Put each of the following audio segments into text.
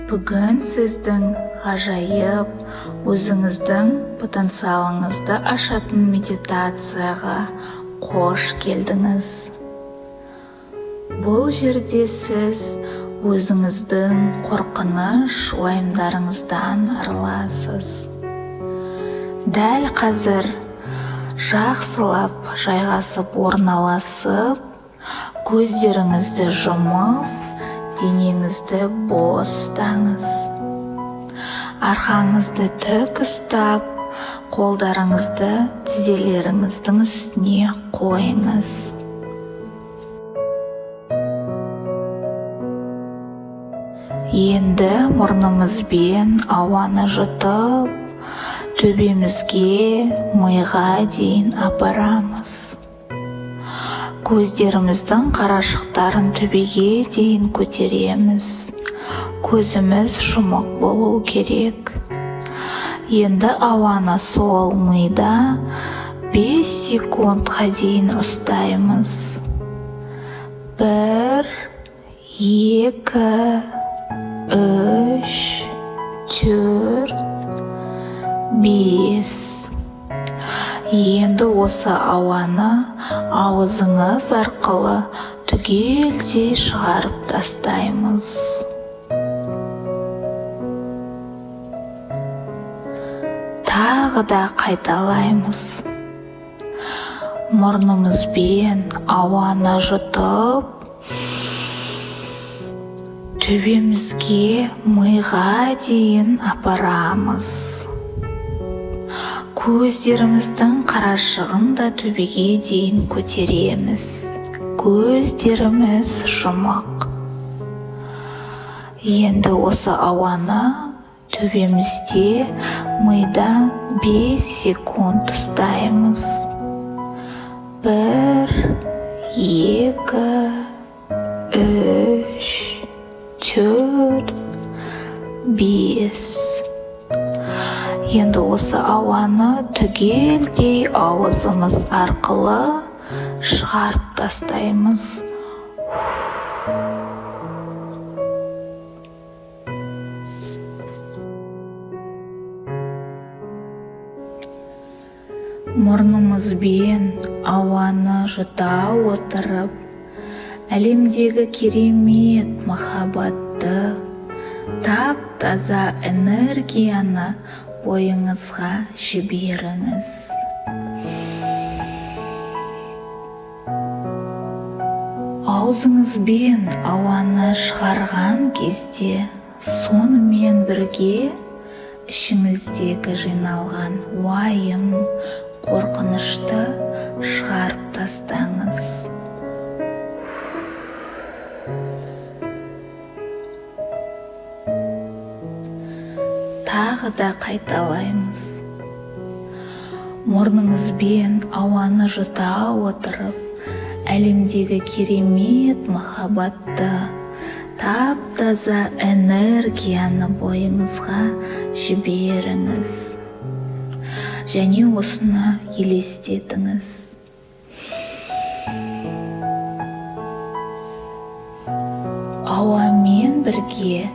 Бүгін сіздің ғажайып өзіңіздің потенциалыңызды ашатын медитацияға қош келдіңіз. Бұл жерде сіз өзіңіздің қорқыныш уайымдарыңыздан арыласыз. Дәл қазір жақсылап жайғасып орналасып, көздеріңізді жұмып, денеңізді бос ұстаңыз. Арқаңызды тік ұстап, қолдарыңызды тізелеріңіздің үстіне қойыңыз. Енді мұрнымызбен ауаны жұтып, төбемізге, миға дейін апарамыз. Көздеріміздің қарашықтарын төбеге дейін көтереміз. Көзіміз жұмық болу керек. Енді ауаны сол мида 5 секундқа дейін ұстаймыз. 1, 2, 3, 4, 5. Енді осы ауаны аузыңыз арқылы түгелдей шығарып тастаймыз. Тағы да қайталаймыз. Мұрнымызбен ауаны жұтып, төбемізге, миға дейін апарамыз. Көздеріміздің қарашығын да төбеге дейін көтереміз. Көздеріміз жұмық. Енді осы ауаны төбемізде, мида 5 секунд ұстаймыз. 1, 2, 3, 4, 5. Енді осы ауаны түгелдей ауызымыз арқылы шығарып тастаймыз. Мұрнымызбен ауаны жұта отырып, әлемдегі керемет махаббатты, тап-таза энергияны бойыңызға жіберіңіз. Аузыңызбен ауаны шығарған кезде сонымен бірге ішіңіздегі жиналған уайым, қорқынышты шығарып тастаңыз. Тағы да қайталаймыз. Мұрныңызбен ауаны жұта отырып, әлемдегі керемет махаббатты, тап-таза энергияны бойыңызға жіберіңіз. Және осыны елестетіңіз. Ауамен бірге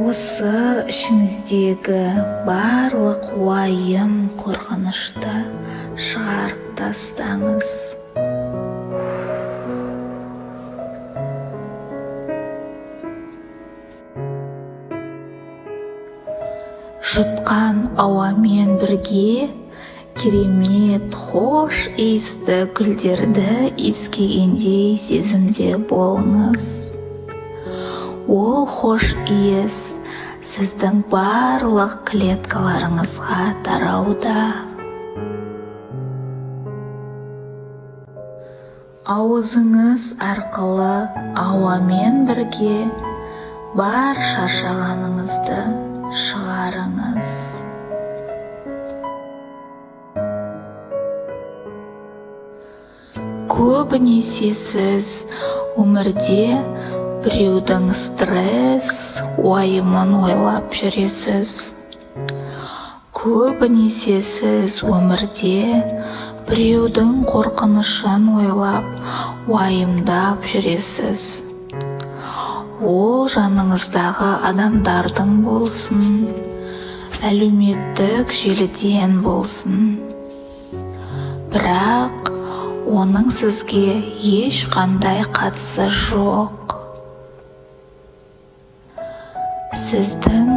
осы ішіңіздегі барлық уайым, қорқынышты шығарып тастаңыз. Жұтқан ауамен бірге керемет хош иісті гүлдерді иіскегендей сезімде болыңыз. Ол хош иіс сіздің барлық клеткаларыңызға тарауда. Ауызыңыз арқылы ауамен бірге бар шаршағаныңызды шығарыңыз. Көбінесе сіз өмірде біреудің стресс, уайымын ойлап жүресіз. Көбінесе сіз өмірде біреудің қорқынышын ойлап, уайымдап жүресіз. Ол жаныңыздағы адамдардың болсын, әлеуметтік желіден болсын. Бірақ оның сізге ешқандай қатысы жоқ. Сіздің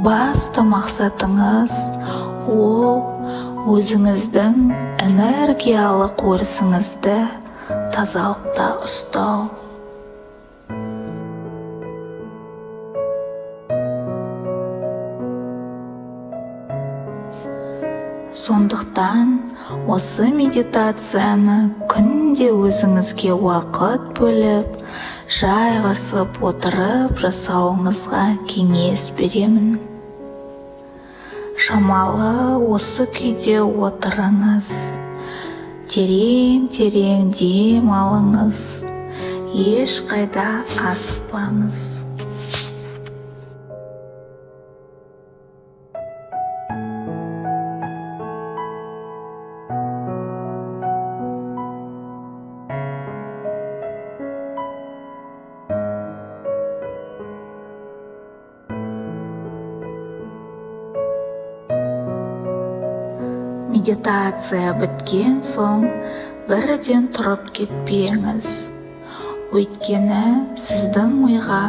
басты мақсатыңыз ол өзіңіздің энергиялық өрісіңізді тазалықта ұстау. Сондықтан осы медитацияны күнде өзіңізге уақыт бөліп, жайғасып отырып жасауыңызға кеңес беремін. Шамалы осы күйде отырыңыз. Терең-терең дем алыңыз. Ешқайда асықпаңыз. Медитация біткен соң бірден тұрып кетпеңіз. Өйткені сіздің миға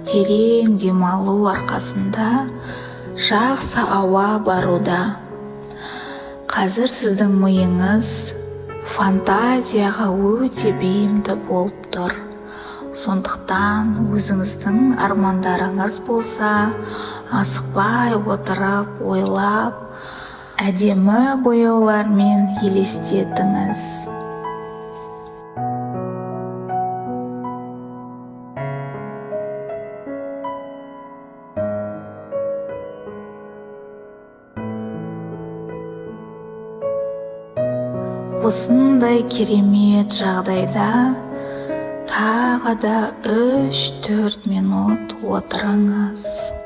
терең демалу арқасында жақсы ауа баруда. Қазір сіздің миыңыз фантазияға өте бейімді болып тұр. Сондықтан өзіңіздің армандарыңыз болса, асықпай отырып, ойлап, әдемі бояулармен елестетіңіз. Осындай керемет жағдайда тағы да 3-4 минут отырыңыз.